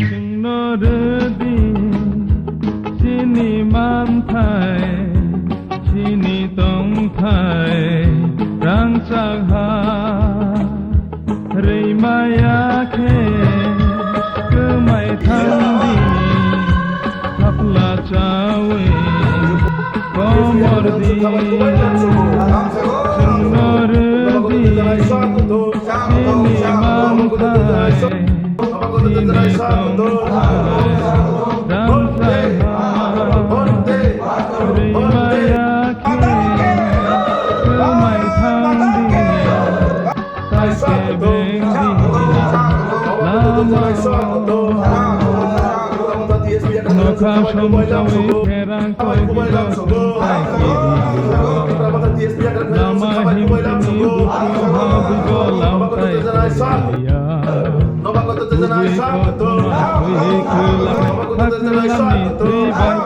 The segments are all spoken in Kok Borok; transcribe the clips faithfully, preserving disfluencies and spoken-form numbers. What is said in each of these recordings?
Chwngno rwdi chini manthai, chini tongthai rangchak ha. Rwimaya khe kwmai thangdi, thapla chawi komordi. Chwngno rwdi chini manthai, chini tongthai rangchak ha. Rwimaya khe kwmai thangdi. Nokha somjawi pherang koi bidok tai kiriya. Lama himtini bukhuk ha bujo lam tai kiriya. Kubui kothoma twi kwlai thakla mitri bai.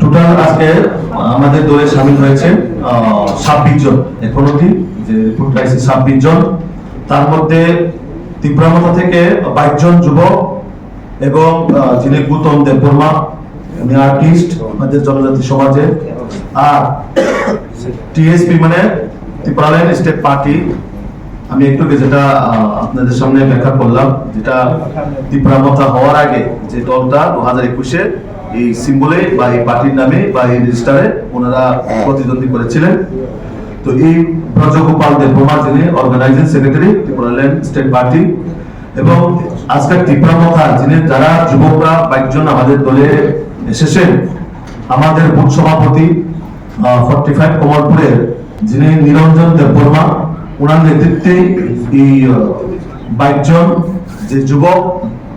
Total আজকে আমাদের দলে সামিল হয়েছে, আহ, ছাব্বিশ জন। এখন অবধি যে রিপোর্ট পাইছি ছাব্বিশ জন, তার মধ্যে তিপ্রা মথা থেকে বাইশ জন যুবক, এবং, আহ, যিনি গৌতম দেববর্মা, উনি আর্টিস্ট আমাদের জনজাতি সমাজে। আর টিএসপি মানে ত্রিপুরাল্যান্ড স্টেট পার্টি, আমি একটু আগে যেটা, আহ, আপনাদের সামনে ব্যাখ্যা করলাম, যেটা তিপ্রা মথা হওয়ার আগে যে দলটা দু হাজার একুশে এই সিম্বলে বা এই পার্টির নামে বা এই রেজিস্টারে ওনারা প্রতিদ্বন্দ্বী করেছিলেন। তো এই ব্রজগোপাল দেববর্মা, যিনি organising secretary Tripuraland state party, এবং আজকের তিপ্রা মথা, যিনি, যারা যুবকরা বাইশ জন আমাদের দলে এসেছেন, আমাদের বুথ সভাপতি, আহ, ফর্টি ফাইভ কমলপুরের, যিনি নিরঞ্জন দেববর্মা, ওনার নেতৃত্বে এই, আহ, বাইশ জন যে যুবক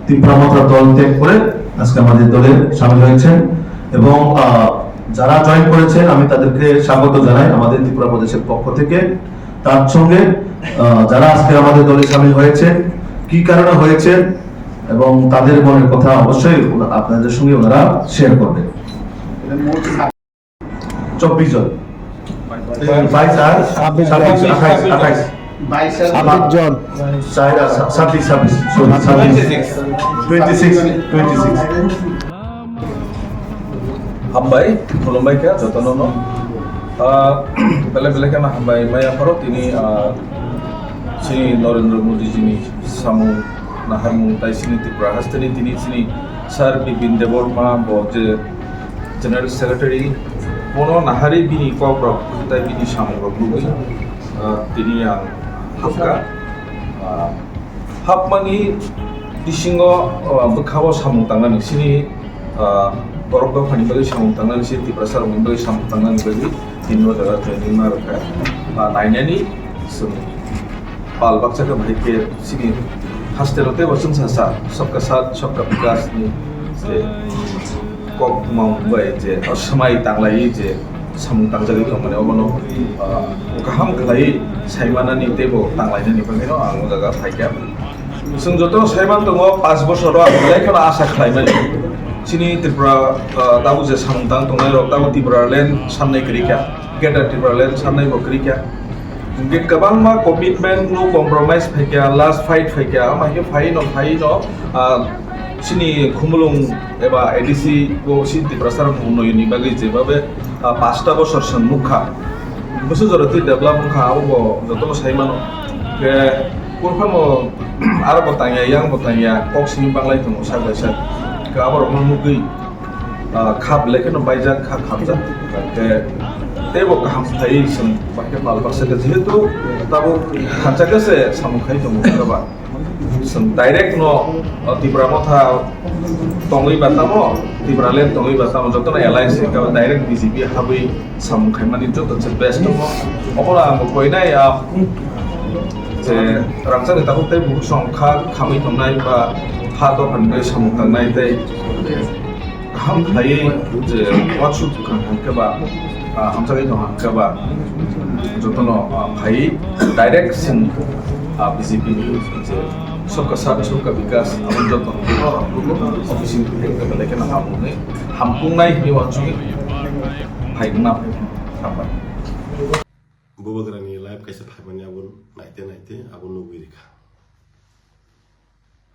তিপ্রা মথা দল ত্যাগ করে আজকে আমাদের দলে সামিল হয়েছেন। এবং, আহ, যারা জয়েন করেছেন, আমি তাদেরকে স্বাগত জানাই আমাদের ত্রিপুরা প্রদেশের পক্ষ থেকে। তার সঙ্গে, আহ, যারা আজকে আমাদের দলে সামিল হয়েছে, কি কারণে হয়েছে এবং তাদের মনের কথা অবশ্যই ওনা-, আপনাদের সঙ্গে ওনারা শেয়ার করবেন। চব্বিশ জন। বাইশ আর ছাব্বিশ, ছাব্বিশ, আঠাইশ, আঠাইশ। ছাব্বিশ জন। চার আর ছা-, ছাব্বিশ, ছাব্বিশ, sorry, ছাব্বিশ। Twenty six, twenty six. Hambai, khulumbai kha jotono no. Ah, belai belai kheno hambai maya pharo tini, ah, chini Narendra Modi jini samung naharmung tai chini Tripura hasteni tini chini Sir Bipin Debbarma bo je General Secretary bono nahari bini kok rok tai bini samung rok nugwi, ah, tini ang hapkha. Ah, Hapmani bisingo, ah, bwkhao samung tangnani sini, ah, borok dophani bagwi samung tangnani sini, Tiprasa rokni bagwi samung tangnani bagwi tini o jaga training ma rwkha. Ah, nainani chwng pal baksa khe bahai khe sini hasteo teibo chwngsa sa sabka saath sabka vikas ni je kok mung bai je, o, swmai tanglaiwi je samung tangjagwi tongmani, obono, ah, kaham khlaiwi saimanani teibo tanglainani bagwino ang o jaga phaikha. Chwng joto saiman tongo, panch bosoro ang belai kheno asa khlaimani. Chini Tripura, ah, tabuk je samung tang tongnai rok, tabuk Tipraland sannai kwrwi kha, Greater Tipraland sannai bo kwrwi kha. Hingke kwbangma commitment, no compromise phaikha, last fight phaikha, ama hingke phaino, phaino, ah, chini Khumulwng eba A D C o chini Tiprasa rok mung noyoni bagwi jebabe, ah, pasta bosor chwng nukha. Bwswk jora twi develop wngkha, abo bo joto bo sai mano. Hingke phurphano aro bo tangya, yang bo tangya, kok simi banglai tongo sak bai sak. Hingke aborokno nugwi ah, kha belai kheno baijak, kha khamjak. Hingke teibo kaham khlaiwi chwng bahai khe pal baksa khe, jehetu tabuk khansa khe se samung khai tongo, hwnba chwng direct no, ah, Tipra Motha Tongwi ba tamo, Tipraland tongwi ba tamo, jotono alliance wngkha, direct B J P habwi samung khaimani joto se best tongo. Obono ang bo koinai, ah, je rangchakni tabuk tei bukhuk song kha khamwi tongnai ba ha dophani bai samung tangnai tei kaham khlaiwi je uansuk kha hwnkhe ba, ah, hamjakgwi tong hwnkhe ba jotono, ah, phaiwi direct chwng, ah, B J P ni je Sabka Saath, Sabka Vikas, abo joto office ni thai belai kheno hamjaknai, hamjaknai hinwi uansugwi phai wngna hambai. Bubagrani live kaisa phaimani abo naite naite abo nugwi rikha.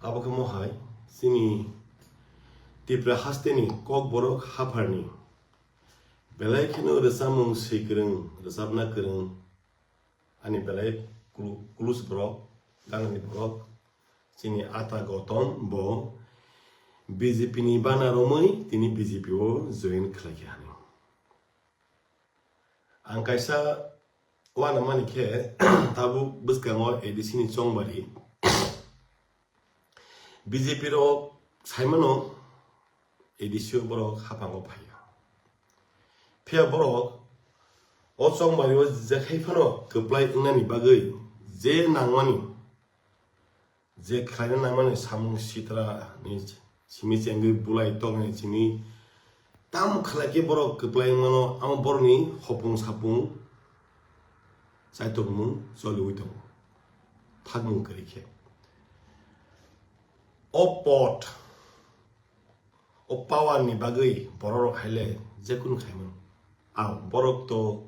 Abo khe mohai chini Tipra hasteni Kokborok hapharni belai kheno rwchapmung swi kwrwng, rwchapna kwrwng, ani belai klu-, klus borok, ganani borok, chini ata Gotom bo B J P ni bana romwi tini B J P o join khlaikha hinwi. Ang kaisa uanamani khe tabuk bwskango A D C ni chongbari B J P rok saimano A D C o borok haphango phaiya. Phiya borok o chongbari o jekhai phano kwplai wngnani bagwi je nangmani, je khlaina nangmani samung sitra ni simi chengwi bulai tongni simi tam khlai khe borok kwplai mano, amo borokni hopung sapung chaitokmung choliwi tongo, thakmung kwrwi khe. O pot, o power ni bagwi borok rok haile jekunu khaimano. Ang borok to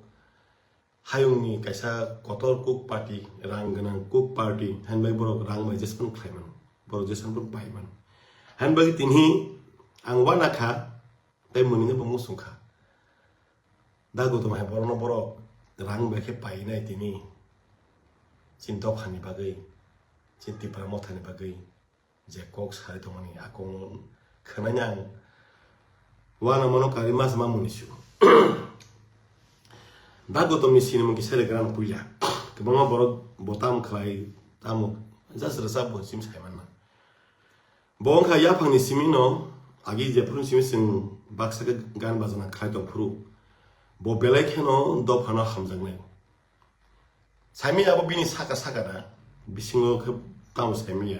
hayungni kaisa kotor cook party, rang gwnang cook party, hinbai borok rang bai jespan khlai mano, borok jespan borok pai mano. Hinbai tini ang uanakha, tei mwnwino bo muchungkha. Da Gotom hai borokno borok rang bai khe painai tini, chini dophani bagwi, chini Tipra mothani bagwi. Je kok sari tongmani a kok khwnani ang uanamano karwi mas mamoni su. Da Gotomni sinimung kisa le gran puila. Kwbangma borok bo tam khlai, tamo just rwchap bo chim sai manna. Bo wngkha yaphangni simino agi jephuru simi chwng baksa khe gan bajana khlai tong phuru bo belai kheno dophano hamjaknai. Saimanya abo bini saka saka da, bisingo khe tamo saimanya.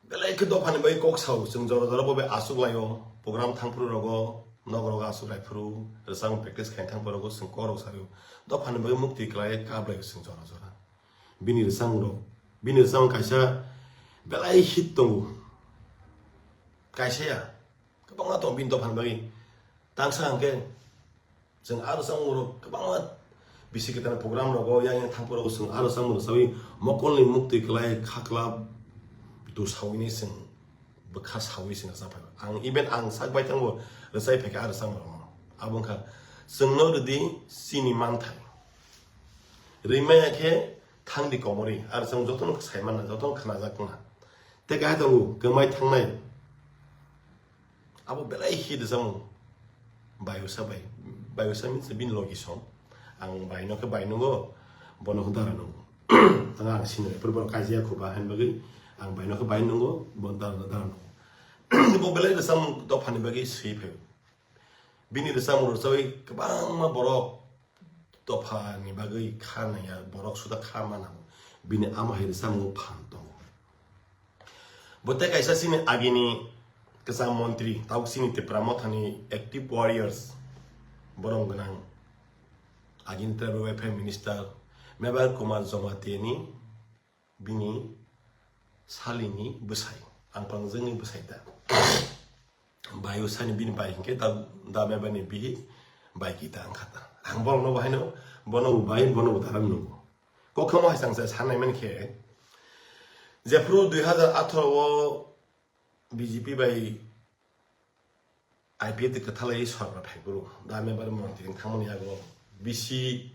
Belai khe dophani bai kok sao, chwng jora jora bo bai aswk laio, program thangphuru rogo, nok rogo aswk lai phuru, rwchapmung practice khaina thangphuru rogo chwng kok rok sario. Dophani bai mukti kwlai kap lai chwng jora jora. Bini rwchapmung rok, bini rwchapmung kaisa belai hit tongo. Kaisa ya, kwbangma tongo bini dophani bai. Tangsa hwnkhe, chwng aro chwngmung rok kwbangma bisi kwtal program rogo yang yang thangphuru rogo chwng aro chwngmung rwchawi mokolni muktwi kwlai khakla dusawini chwng bwkha sawi chwng rwchapphai. Ang even ang sak bai thango rwchai phaikha aro chwngmung rokno. Abo wngkha chwngno rwdi chini manthai. Rwimaya khe thangdi komorwi aro chwng jotono sai manna, jotono khwnajak wngna. Tei kaisa tongo kwmai thangnai. Abo belai hit rwchapmung. Bayusa bai. Bayusa means bini logi song. Ang bai no khe bai nungo, bono khe dara nungo. Ang, ang sini pura pura kaijia khuba hain bagwi ang bai no khe bai nungo, bono dara dara nungo. Bo belai rwchapmung dophani bagwi swi phai. Bini rwchapmung rwchawi kwbangma borok dophani bagwi kha naiya, borok suda kha mana. Bini ama hai rwchapmungo phan tongo. Bo tei kaisa chini agini kwcham montri, tabuk chini Tipra mothani active warriors, borom gwnang, agini tribal welfare minister Mebar Kumar Jamatia ni bini salini bwsai, ang pangjwngni bwsai ta. Bai usani bini bai hinkhe da, da Mebar ni bihi bai kita ang khata. Ang borokno bo haino, bono bo bai, bono bo daram nungo. Kokhamo hai chang sa sanai man khe, jephru dui hazar atharo o B J P bai I P F T kwthalai sorkar phaiphuru, da Mebar montri wng thangmani yago bisi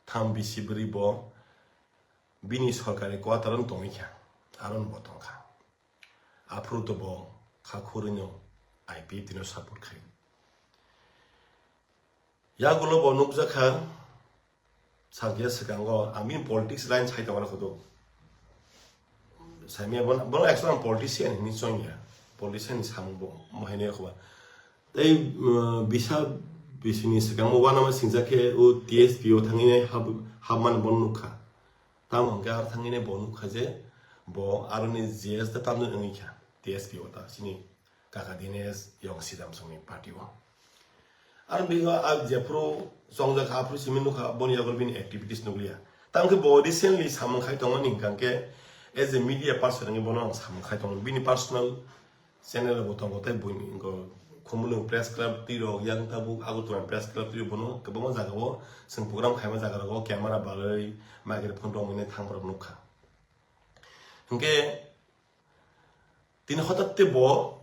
tham bisi bwrwi bo bini sorkari quarter-o tongwi kha, aro bo tongkha. Aphuru to bo kha khurwino I P F T no support khai. Yagulo bo nukjakha, sakya swkango, ang bini politics line sai tongmani khudu. Saimya bono, bono actually ang politician hinwi chongya. politician ni samung bo mohai nai khoba. Tei, uh, bisa bisini swkang o uanama singjak khe o T S P o thangwi nai hab-, habmani bo nukha. Tamo hwnkhe aro thangwi nai bo nukha je bo aroni G S da tamjani wngwi kha T S P o ta chini kaka Dinesh Yong Sidam songni party o. Aro bigo a jephuru chongjak kha aphuru simi nukha boni yago bini activities nukliya. Tamo khe bo recently samung khai tongmani hwnkha khe as a media person wngwi bono ang samung khai tongo. Bini personal channel rok bo tongo tei buini wngkha Khumulwng Press Club twi rok yang tabuk Agartala Press Club twi rok bono kwbangma jaga o chwng program khaima jaga rogo camera balai microphone romwi thangma rok nukha. Hwnkhe tini hotak te bo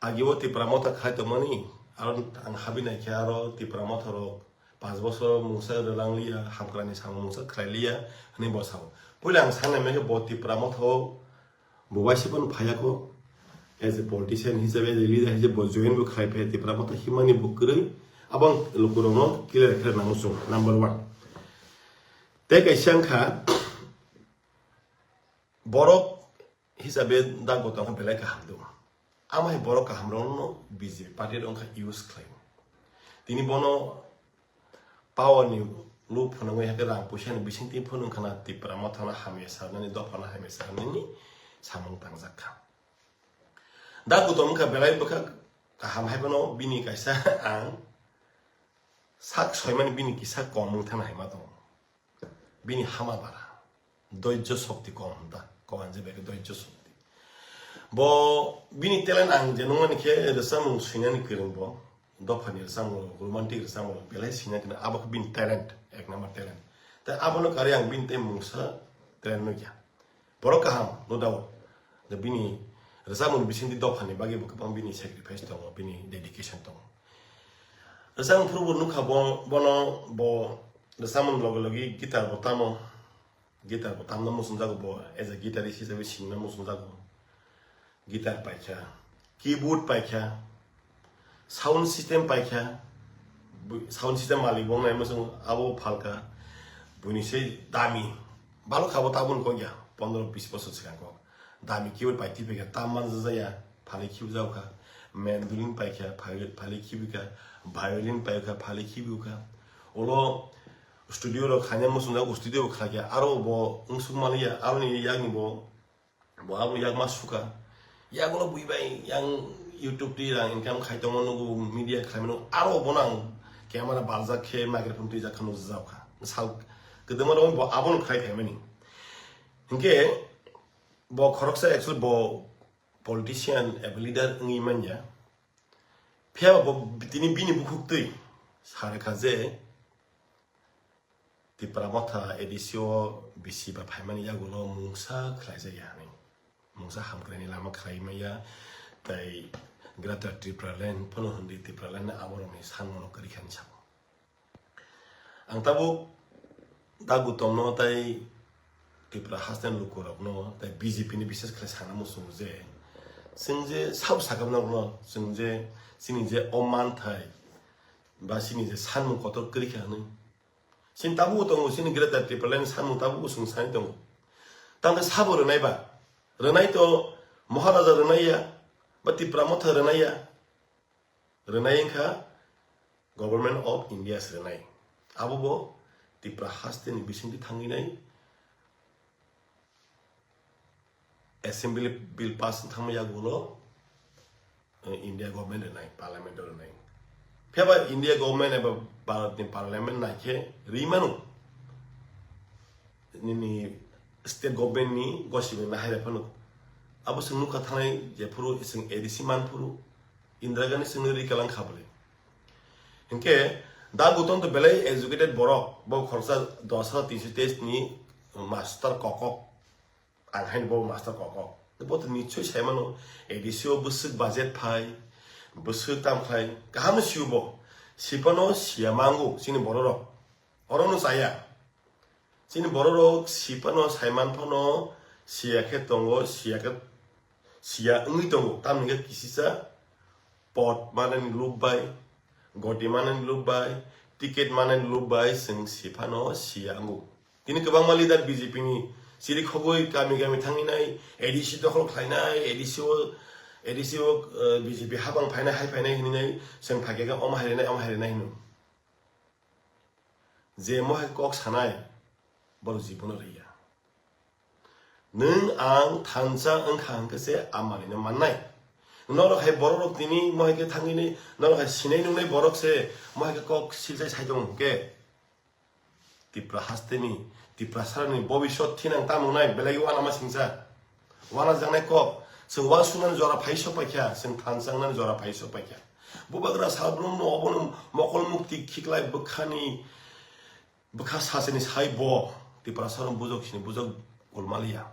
agi o Tipra Motha khai tongmani, aro ang habi naikhe aro Tipra Motha rok panch bosor mungsa rwlang liya, hamkrani samung mungsa khlai liya hwnwi bo sao. Puila ang sanai mankhe bo Tipra Motha o bo waisa phano phaiya kho, as a politician hisabe, as a leader hisabe bo join bo khlai phaiya, Tipra Motha himani bo kwrwi, abo ang lukurokno clear khlai nango chwng, number one. Tei kaisa wngkha, borok hisabe da Gautam khe belai kaham do. Amo hai borok kaham rokno B J P party rok wngkha use khlai. Tini bono power ni loop phunugwi hakhe rang puisa ni bisingtwi phunuk khana Tipra Motha no hamya sanani, dopha no hamya sanani samung tangjak kha. Da Gautam wngkha belai bwkha kaham hai phano bini kaisa ang sak soimani bini kisa kom wng thangna hai ma tongo. Bini hama bara. Doijjo shokti kom hwn ta. Kom hwn je bai khe doijjo shokti. Bo bini talent ang je nungmani khe rwchapmung swinani kwrwng bo. Dophani rwchapmung rok, romantic rwchapmung rok belai swina kwrwng. Abo khe bini talent, ek number talent. Tai abono karwi ang bini tei mungsa talent nukya. Borok kaham, no doubt. Da bini rwchapmung bisingtwi dophani bagwi bo kwbang bini sacrifice tongo, bini dedication tongo. Rwchapmung phuru bo nukha bo, bono bo rwchapmung logi logi guitar bo tamo, guitar bo tamna muchungjago bo, as a guitarist hisabe singna muchungjago. Guitar paikha, keyboard paikha, sound system paikha, bu-, sound system malik bo wngnai muchung abo phalkha, buini se dami, balok kha bo tabun kok ya, pondro bis bosor swkang kok. Dami keyboard pai tipaikha, tam manjajaya, phalwi khibijaokha, mandolin paikha, phalwi, phalwi khibikha, violin paikha, phalwi khibikha. Ulo studio rok khaina muchungjak, studio bo khlaikha, aro bo wngsuk manliya, aroni yakni bo, bo abo yakma sukha. Yagulo bui bai yang YouTube twi rang income khai tongo, nugo media khlaimano, aro bono ang camera baljak khe microphone twijak khe nukjakkha. Sal kwdwma rok bo abono khlai phaimani. Hinkhe bo khoroksa actually bo politician eba leader wngwi manya. Phiya bo tini bini bukhuktwi sa rwkha je Tipra Motha A D C o bisi ba phaimani yagulo mungsa khlaijak ya hinwi. Mungsa hamkraini lama khlai maya tei Greater Tipraland phano hwnwi Tipraland aborokni sanmano kwrwi kha hinwi sabo. Ang tabuk da Gautamno tei Tripura hasteni lukurokno tei B J P ni bises khlai sana muchungo je, chwng je sabo sakha norokno, chwng je chini je o manthai ba chini je sanmung kotor kwrwi kha hinwi. Chini tabukbo tongo, chini Greater Tipraland ni sanmung tabukbo chwng sani tongo. Tamo sabo rwnai ba? Rwnai to Maharaja rwnai ya, ba Tipra Motha rwnai ya. Rwnai wngkha Government of India se rwnai. Abo bo Tipra hasteni bisingtwi thangwi nai assembly bill pass wng thangma yagulo, eh, India government rwnai, parliament o rwnai. Phiya ba India government eba Bharat ni parliament nai khe rwi mano. Nini state government ni gosibeng na hai phano. Abo chwng nukha thanai jephuru chwng A D C manphuru Indira Gandhi chwngno rikalang kha bwle. Hinkhe da Gautam to belai educated borok, bo khoroksa dos hajar tinso teis ni master kokok, ang haino bo master kokok. Bo to nichoi sai mano, A D C o bwswk budget phai, bwswk tam khlai, kaham no sio bo. Sipano siya mango chini borok rok. Oro no chaya. Chini borok rok sipano saiman phano siya khe tongo, siya khe siya wngwi tongo. Tamni khe kisisa pot manani lob bai, goti manani lob bai, ticket manani lob bai chwng siphano siya wngo. Tini kwbangma leader B J P ni chiri khogwi kami kami thangwi nai, A D C dokhol khlainai, A D C o A D C o, eh, B J P habang phainai, hai phainai hinwi nai, chwng phaikhe khe omo hai rinai, omo hai rinai hino. Je mohai kok sanai, borok jibono riya. Nwng ang thansa wngkha hwnkhe se a manwino mannai. Norok hai borok rok tini mohai khe thangwini, norok hai sinai nungnai borok se mohai khe kok silchai sai tongo hwnkhe. Tipra hasteni, Tiprasarani bobisot thinang tamo wngnai, belai uanama singcha. Uanajaknai kok, chwng uansuknani jora phai sok paikha, chwng thansa wngnani jora phai sok paikha. Bubagra salbrumno obono mokol mukti khiklai bwkhani, bwkha sachini sai bo, Tiprasarok bujok sini bujok kulmaliya.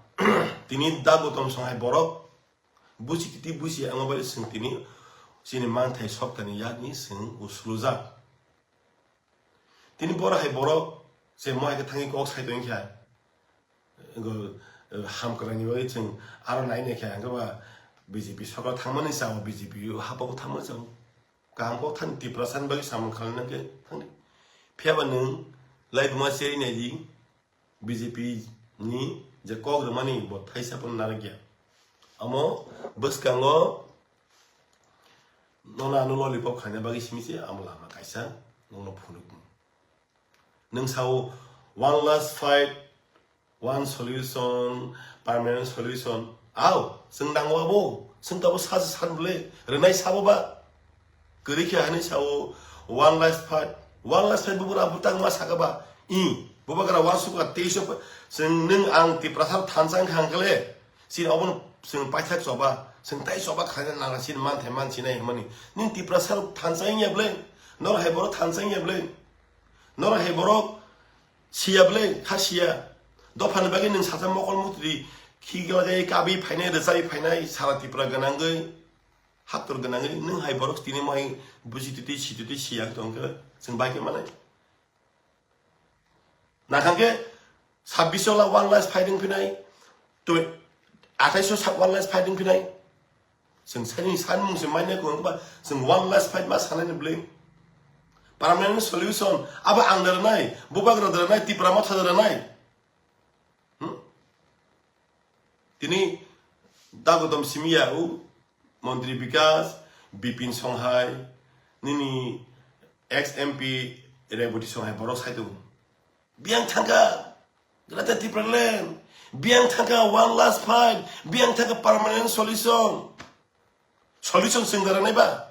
Tini da Gautam Songhai borok, busi kiti busi ang bai chwng tini chini manthai soptani yakni chwng uslujak. Tini borok hai borok se mohai khe thangwi kok sai tongkha. Go, eh, ham kwrwngni bagwi chwng aro nai nai khe, hwnkhe ba B J P sokra thangmani chao, B J P hapao thangmani chao. Kaham kok thani Tiprasani bagwi samung khlaina khe thangdi. Phiya ba nwng laibuma cherwi nai di. B J P ni je kok rwmani bo thaisa phano narwkya. Amo bwskango nono ano lollipop khaina bagwi simi se amo lama kaisa nokno phunukmung. Nwng sao one last fight, one solution, permanent solution. Ao, chwng nango abo, chwng tabo sa se san bwle, rwnai sabo ba. Kwrwi khe hani sao one last fight, one last fight bubagra bwtang ma saka ba. I, bubagra uansukha teisa pa-, chwng nwng ang Tiprasa thansa wngkha hwnkhe le, chini obono chwng paithak choba, chwng tai choba khlaina nang chini manthai mansinai hwnmani. Nwng Tiprasa thansa wngya bwle, norok hai borok thansa wngya bwle. Norok hai borok siya bwle, kha siya. Dophani bagwi nwng sacha mokol mutri khiglagwi kabwi phainai, rwchabwi phainai, sara Tripura gwnangwi, haptor gwnangwi, nwng hai borok tini mohai busi tuti, si tuti, siya tongkhe, chwng bai khe manai. Nakhang khe sabbish o la one last fight wng phinai, twi-, athais o sa-, one last fight wng phinai. Chwng sani sanmung se manya kwrwng ba, chwng one last fight ma sanani bwle. Permanent solution, abo ang da rwnai, bubagra da rwnai, Tipra motha da rwnai. Hmm? Tini dagodom simi ya o, Montri Bikas, Bipin Songhai, nini ex M P Reboti Songhai borok sai tongo. Biyang thangkha Greater Tipraland, biyang thangkha one last fight, biyang thangkha permanent solution. Solution chwng da rwnai ba,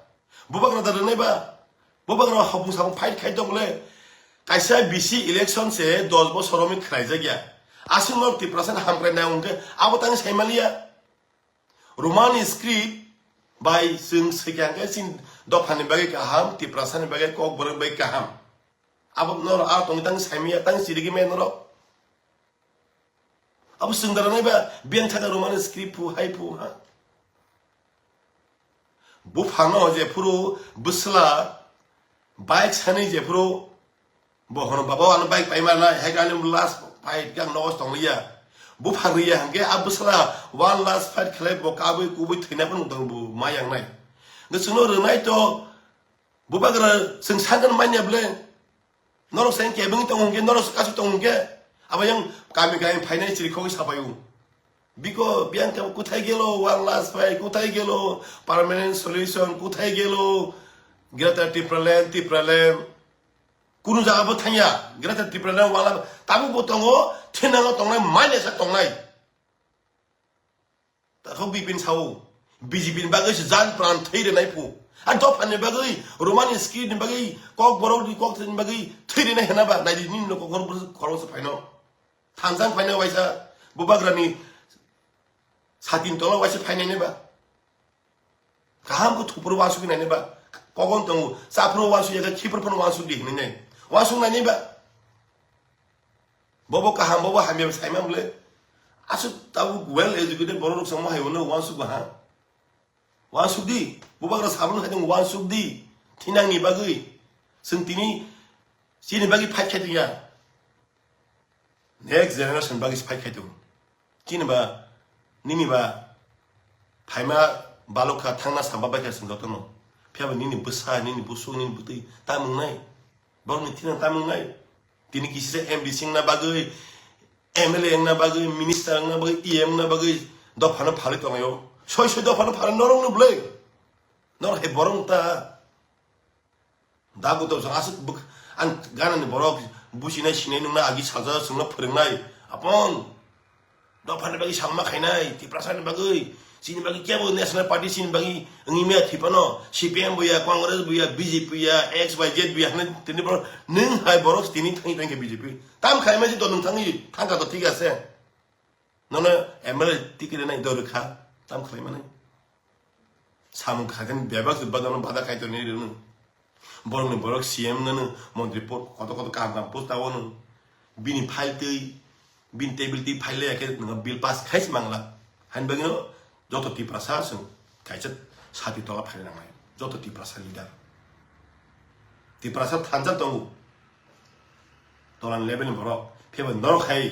bubagra da rwnai ba, bubagra hopung sapung fight khai tong le. Kaisa B C election se dos bosor romwi khlai jak ya. Aswk nok Tiprasa ni hamkrai nai hwnkhe abo tang sai maliya. Roman script bai chwng swikha hwnkhe chini dophani bagwi kaham, Tiprasa ni bagwi kokborok bagwi kaham. Abo norok aro tongwi tang saimanya tang chirigwi maya norok. Abo chwng da rwnai ba biyang thaka Roman script phu hai phu ha. Buphano je phuru bwsla bike sani je phuru bo hono baba ano bike pai mana hai khe ani last fight khe ang nogo tong liya. Bupha riya hwnkhe a bwsla one last fight khlai bo kabui kubui thwina phano tong bo ma yang nai. Hwnkhe chwngno rwnai to bubagra chwng sakno manya bwle. Norok se kebeng tong hwnkhe, norok se kasu tong hwnkhe, abo yang kami kami phainai chiri khogwi sapaio. Biko biyang khe kuthai gelo one last fight, kuthai gelo permanent solution, kuthai gelo Greater Tipraland, Tipraland. Kunu jaga bo thangya, Greater Tipraland wala tabuk bo tongo, thinango tongnai, manya sa tongnai. Takhok Bipin sao, B J P ni bagwi se jan pran thwi rwnai phu. A dophani bagwi, Roman script ni bagwi, kok borok ni kok ni bagwi thwi rwnai hena ba, nai di nini no kok borok khorok se phaino. Thangjang phaino waisa, bubagrani satin tola waisa phainai ne ba. Kaham khe thupro wansuk nai ne ba. Kogon tongo, chaphro wansuk ya khe khipro phano wansuk di hinwi nai. Wansuk nai ne ba. Bobo kaham, bobo hamya saima bwle. Aswk tabuk well educated borok rok chwngma hai uansuk ba ha. Wansuk di, bubagra sabun hai tong wansuk di. Thinang ni bagwi. Chwng tini chini bagwi fight khai tongya. Next generation bagwi se fight khai tongo. Chini ba, nini ba, phaima balokha thangna samba baikha chwng jotono. Phiya ba nini bwsa, nini busuk, nini bwtwi tamung nai. Borokni thina tamung nai. Tini kisisa M D C wngna bagwi, M L A wngna bagwi, minister wngna bagwi, E M wngna bagwi dophano phalwi tonglaio. Soi soi dophano pharan norok no bwlai. Nor hai borok ta. Dagu to asuk bwk-, ang ganani borok businai sinai nungna agi salsa sungna phwrwngnai. Apon. Dophani bagwi salma khainai, Tiprasani bagwi. Chini bagwi kebo National Party chini bagwi wngwi maya thwipano. C P M bo ya, Congress bo ya, B J P ya, X Y Z bo ya, hwnwi tini borok, nwng hai borok tini thangwi thangkhe B J P. Tam khaima je dol nwng thangwi thangkha to thik ase. Nono M L A ticket nai dol rwkha, tam khlaimanai. Samung khaikhe bebak se bagano bada kaitor ni rwno. Borokni borok C M nono montri po-, koto koto kaham kaham post tawano. Bini file twi, bini table twi file ya khe nwng bill pass khai se mangla. Hain bagino joto Tiprasa chwng kaisa sati tola phai nangnai. Joto Tiprasa leader. Tiprasa thansa tongo. Tolan level ni borok. Phebo norok hai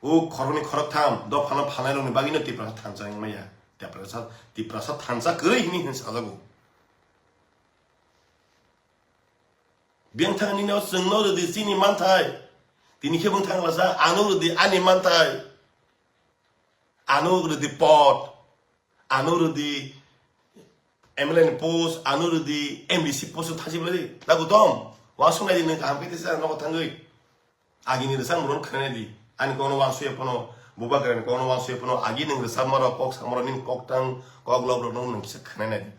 o khoroknwi khoroktham dophano phalnai rokni bagino Tiprasa thansa wngmaya. Tiprasa, Tiprasa thansa kwrwi hini hin sajago. Biyang thang nini o chwngno rwdi chini manthai. Tini khe bwng thang lasa, ano rwdi ani manthai. Ano rwdi pot. Ano rwdi M L A ni post, ano rwdi M D C post thasi bwlai. Dagu tom. Wa sungai di nang kaham khe tisa nogo thangwi. Agini rwchapmung rok khwnanai di. Ani kokno uansukya phano, bubagrani kokno uansukya phano, agi nwng rwchapmarok, kok samarok, nini koktang, kok lobrokno nwng kisa khwnanai di.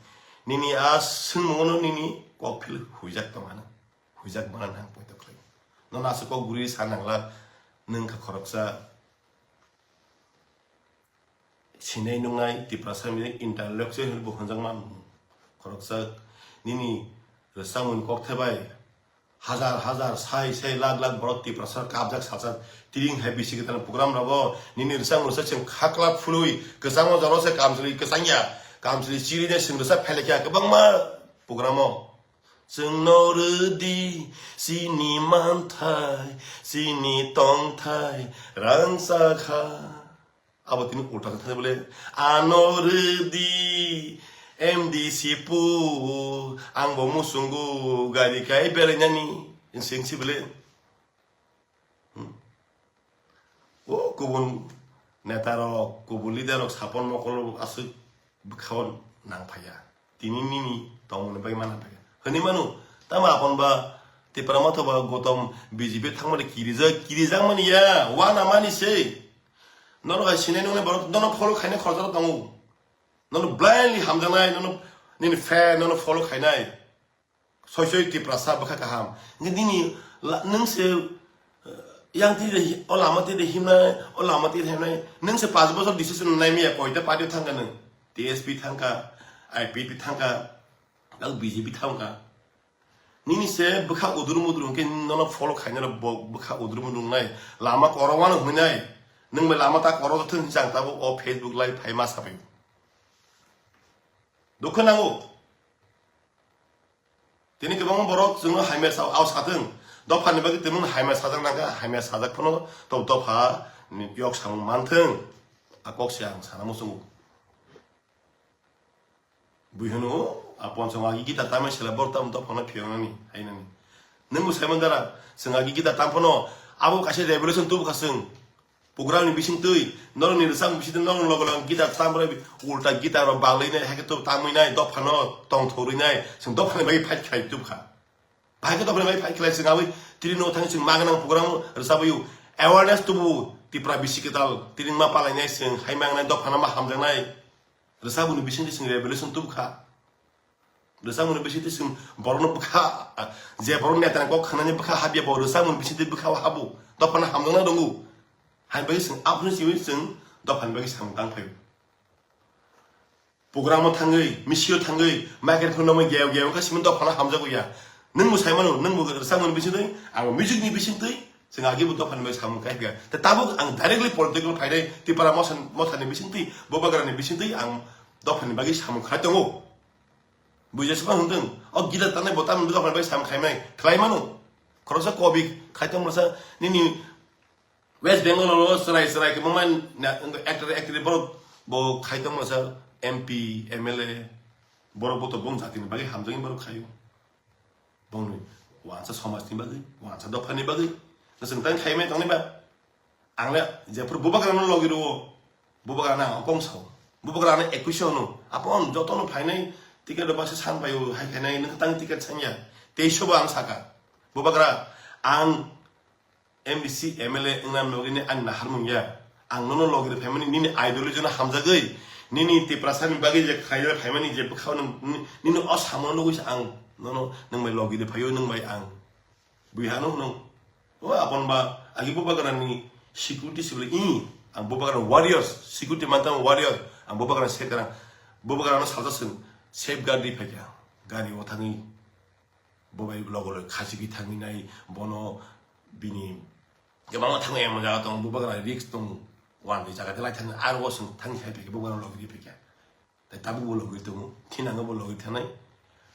Nini a swngmungono nini kok phil huijak tong ano. Huijak mana nang poito khlai. Nono aswk kok guri sa nangla, nwng kha khoroksa. Sinai nungnai Tiprasa mili intellectual hinwi bo hwnjakma khoroksa nini rwchapmungni kokthai bai hajar hajar, sai sai, lakh lakh borok Tiprasa kapjak sajak. Tiring hai bisi kwtal program rogo nini rwchapmung rwchap chwng khakla phului kwchangma jora se kamchwlwi kwchangya, kamchwlwi chirwi de chwng rwchap phailaikha kwbangma program o. Chwngno rwdi chini manthai, chini tongthai rangchakha. Abo tini ulta khe thani bole, ano rwdi M D C pu, ang bo muchungo gari kai berainani, singsi bole. Hmm. O kubun neta rok, kubun leader rok sapon mokol rok aswk bwkhao nang phaiya. Tini nini tongmani bai mana phaiya. Hwnwi mano, tamo apon ba Tipra Motha ba Gautam B J P thangmani kirijak, kirijak mani ya, wana mani se. Norok hai sinai nungnai borok nono follow khainai khoroksa tongo. Nono blindly hamjaknai, nono nini fan, nono follow khainai. Soi soi Tiprasa bwkha kaham. Nini la-, nwng se, eh, yang tide hi-, o lama tide himnai, o lama tide himnai. Nwng se panch bosor decision nai miya koita party thangka nwng. T S P thangka, I P P thangka, tei B J P thangka. Nini se bwkha uduru muduru hwnkhe nono follow khainai bo bwkha uduru muduru wngnai. Lama korowano hwnwi nai. Nwng bai lama ta koro thung chang tabo o Facebook live phai ma sabai. Dukha nango. Tini kwbangma borok chwngno hamya sa-, ao sathwng. Dophani bagwi tongmung hamya sajak nangkha, hamya sajak phano to dopha ni yok samung manthwng. A kok se ang sana muchungo. Bui hwno, a ponsong agi gita tamai sela bor tam dophano phiyoknani, hainani. Nwng bo saimang dara, chwng agi gita tam phano, abo kaisa revolution tubu kha chwng. Program ni bising twi, norok ni rwchapmung bising twi, norok logo logo guitar tam rwi, ulta guitar rok bang lai nai, hai khe to tamwi nai, dophano tong thorwi nai, chwng dophani bagwi fight khlai tubkha. Bahai khe dophani bagwi fight khlai chwng abwi tini no thang chwng ma gwnang program rwchapwi awareness tubu Tipra bisi kwtal, tini ma palai nai chwng hai ma gwnang dophano ma hamjak nai, rwchapmung ni bising twi chwng revolution tubkha. Rwchapmung ni bisingtwi chwng borokno bwkha, je borok netani kok khnani bwkha habya bo rwchapmung ni bisingtwi bwkha o habo. Dophano hamjakna tongo. Haini bagwi chwng aphuru simi chwng dophani bagwi samung tang phaio. Programo thangwi, misio thangwi, microphone romwi geo geo khe simi dophano hamjago ya. Nwng bo saimano, nwng bo rwchapmung ni bisingtwi, ang music ni bisingtwi, chwng agi bo dophani bagwi samung khai phaikha. Tei tabuk ang directly political phainai, Tipra Motha, Mothani bisingtwi, Bubagrani bisingtwi ang dophani bagwi samung khai tongo. Buijak sima hwndwng. O gita tanai bo tamni bwkha bai sam khaimai khlai mano. Khoroksa kobi khai tong masa nini West Bengal o chwrai chwrai kwbangma na-, actor actor borok bo khai tong masa M P, M L A borok bo to bong jatini bagwi hamjagwi borok khaio. Bongni wansa somajni bagwi, wansa dophani bagwi. Chwng tang khaimai tongnai ba. Ang le jephuru bubagrano logi rwo, bubagrano ang kong sao. Bubagra ano ekuisho hwno. Apon jotono phainai ticket rok baksa san paio, hai khainai nwng tang ticket sanya. Teisho bo ang saka. Bubagra ang M D C, M L A wngna nogini ani naharmung ya. Ang nono logiri phaimani nini ideology no hamjagwi, nini Tiprasani bagwi je khaina phaimani je bwkhao nwng, nini o samung nugwi se ang nono nwng bai logiri phaio, nwng bai ang. Bui hano hwnung. O apon ba, agi Bubagrani security sibili i, ang Bubagrani warriors, security mantan warrior, ang Bubagrani sekarang, Bubagrano salsa sung, safeguard di phaikha, gari o thangwi, bobai logo loi khachigwi thangwi nai, bono bini, kwbangma thangwi yang jaga tong, Bubagrani risk tong, wan di jaga de lai thangwi, aro sung thangwi khai phaikha, Bubagrano logi di phaikha. Tai tabuk bo logwi tongo, thinango bo logwi thanai.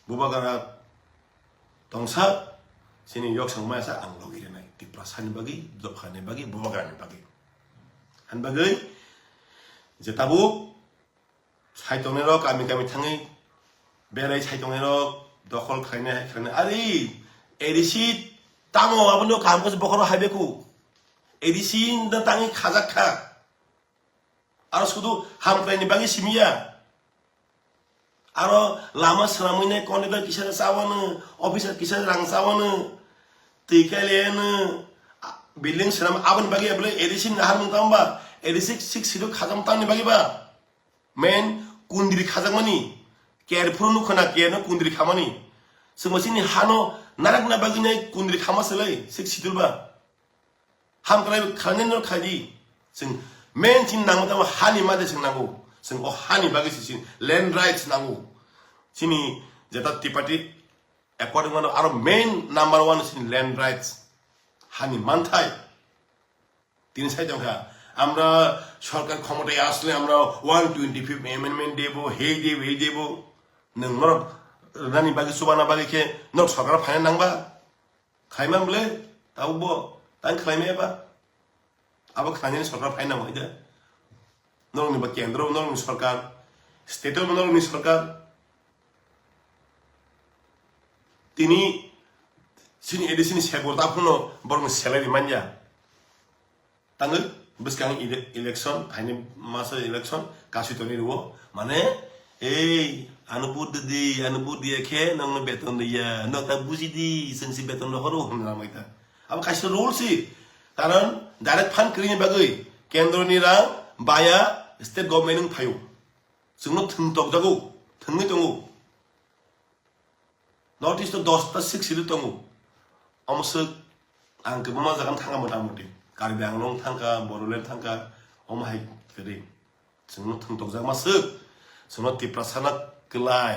Bubagra tongsa, chini yok sangmaya sa ang logwi rinai. Tiprasani bagwi, dophani bagwi, Bubagrani bagwi. Ani bagwi, je tabuk, sai tongnai rok, kami kami thangwi, berai sai tongnai rok, dokhol khlainai, hai khlainai. Ari, A D C tamo, abono kaham khe bokhoro hai beku. A D C no tangwi khajak kha. Aro sudu hamkraini bagwi simiya. Aro lama swnamwi nai, contractor kisa chawano, officer kisa rang chawano, twi kaileno, a, building swnam aboni bagwi abole A D C ni naharmung tamo ba, A D C six schedule khajam tamni bagwi ba. Main kundri khajakmani, care phuru nukha na care no kundri khamani. Chwngbo chini hano narakna bagwi nai kundri khama selai six schedule ba. Hamkrai khlainai no khlai di. Chwng main chini nangma tamo hani made chwng nango. Chwng o hani bagwi se chini land rights nango. Chini jeta Tipati according mano aro main number one chini land rights. Hani manthai. Tini sai tongkha. Amra sorkar khomotay asle amra one twenty fifth amendment debo, hei debo, hei debo. Nwng norok rwnani bagwi chubana bagwi khe norok sorkar phaina nangba. Khlaiman bwle, tabuk bo, tang khlaimaya ba? Abo khlainani sorkar phaina nangwi da. Norokni ba kendro, norokni sorkar, state o norokni sorkar. Tini chini A D C ni sebur ta phuno borokni salary manya. Tangwi bwskang ele-, election, phaini masa election, kasui toni rwo. Mane, ei, ano vote di, ano vote diya khe, nokno beton diya, nok ta buji di, chwng si beton rohoro, hwnwi lamai ta. Abo kaisa rule si, karon direct fund kwrwini bagwi, kendroni rang, baya, state government wng phaio. Chwngno thwng tokjago, thwngwi tongo. North East o dosta six schedule tongo. Omo swk ang kwbangma jaga thangkha mota moti. Karbi Anglong thangkha, Bodoland thangkha, omo hai kwrwi. Chwngno thwng tokjakma swk. Chwngno Tiprasa na kwlai.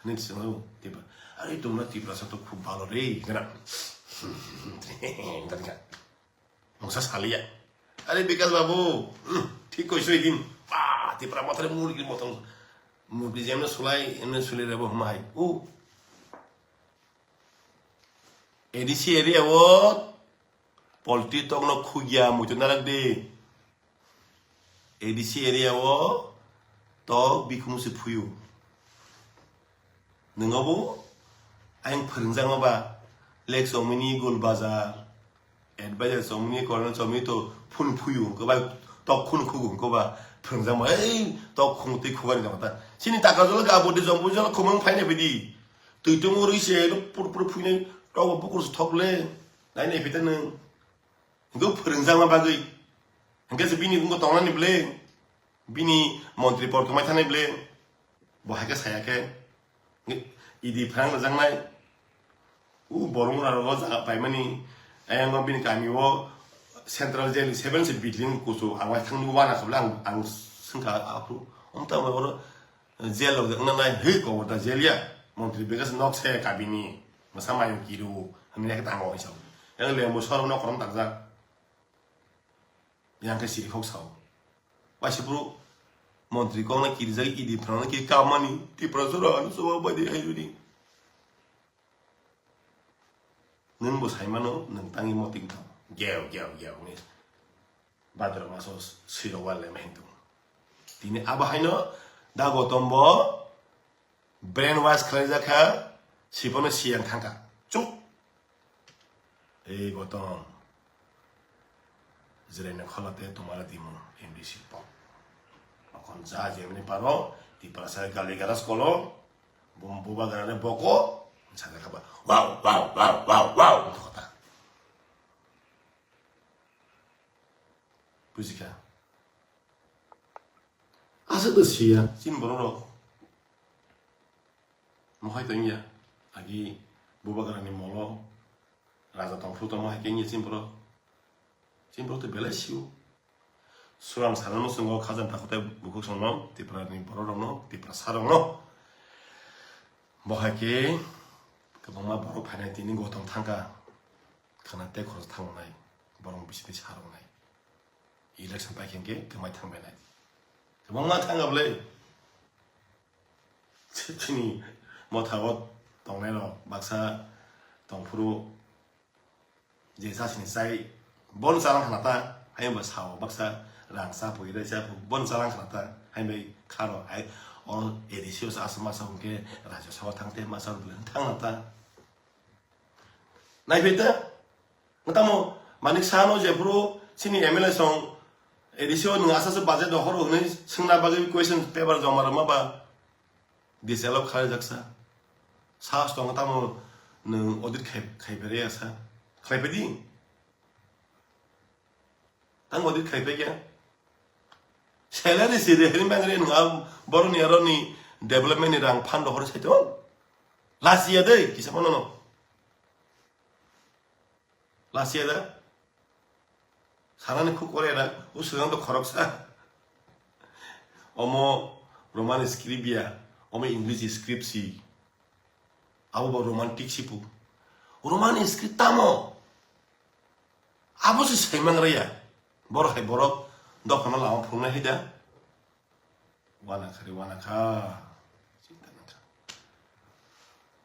Hwnwi chwngno Tipra-, are tumra Tiprasa to khub bhalo re, hwnwi. Mungsa saliya. Are Bikas babu, hmm, thik koiso idin. Ba, Tipra mothare murgi motong. Murgi jemne sulai, emne suli rebo huma hai. U. A D C area o polti tokno khugya muitu narak de. A D C area o tok bikhung se phuyu. Nwngo bo ayang phwrwngjakma ba, lek chomini gul bazar, advisor chomini, corner chomini to phun phuyu hwnkhe bai tok khun khugu hwnkhe ba phwrwngjakma, ei tok khung twi khugani jama ta. Chini taka jolo ga bodi jombo jolo khumang phaina bidi. Twi tung uri se pur pur phuinai tok bukur se thok le. Nai nai phita nwng. Hwnkhe phwrwngjakma bagwi. Hwnkhe se bini wngkha tongnani bwle. Bini montri por kwmai thani bwle. Bo hai khe saya khe. Hwnkhe idi phrang rwjaknai. U borok rok o jaga paimani. Ayang no bini kami o central jail seven se building kuchuk ang thangwi wana khe bwle ang, ang swngkha aphuru. Omta oro jail rok wngna nai hwi kobor da jail ya. Montri bekas nok se kabini. Masa mayung kiru. Hwnwi khe tango isa. Yang lembo sor nok korom takjak. Yang khe siri khok sao. Waisa bro, montri kok na kirijak idi phrang na ki kamani, Tripura sora ano soba bai de hai jodi. Nwng bo sai mano, nwng tangwi moting thang. Geo, geo, geo ni. Badra maso siro wal le meng tung. Tini abo haino da Gotom bo brainwash khlaijak kha, siphano siyang thangkha. Chuk. Ei Gotom. Jwraino kholate tomara dimu M D C pok. Kon ja jemni paro, Tiprasa gali garas kolo, bum buba garane boko, sada kaba, wow, wow, wow, wow, wow, kota. Bujika. Asa to siya, sin borok rok. Mohai tongya, agi bubagrani molo, raja tongphuru tongma hai kengya chini borok. Chini borok to belai sio. Surang sana musungo khajang takhwtai bukhuk songno, Tiprani borok rokno, Tiprasa rokno. Bo hai khe kwbangma borok phainai tini gotong thangkha. Khana tei khoroksa thangnai, borok bisi bisi haroknai. Election pai khe kwmai thangbainai. Kwbangma thangkha bwle. Chini mothao tongnai rok baksa tongphuru je chasini chai bon chalang khna ta, hai ba sao baksa rang cha pui rai cha pui bon chalang khna ta, hai bai kharo hai o A D C o sa asma sa hwnkhe Rajya Sabha thang te ma sa bwle thang na ta. Naiphai ta, tamo Manik Saha no jephuru chini M L A song A D C o nwng asaswk budget rohoro hwnwi swngna bagwi question paper joma rwma ba D C L o kharwi jaksa. Sahas tongo tamo nwng audit khai, khai phairaya sa. Khlai phai di. Tang audit khai phai kya? Salary si de hini bangre nwng a boroni aroni development ni rang fund rohor sai to. Last year de kisa mano no. Last year da. Sanani khuk kore da. O swkang to khoroksa. Omo Roman script ya. Omo English script si. Abo bo romantic si pu. Roman script tamo. Abo se saimang raya. Borok hai borok dophano lama phungnai hai da. Wana kha re, wana kha. Chinta nang kha.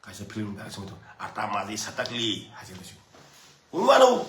Kaisa film direction to. Ata maji satakli. Hasil tu. Wano.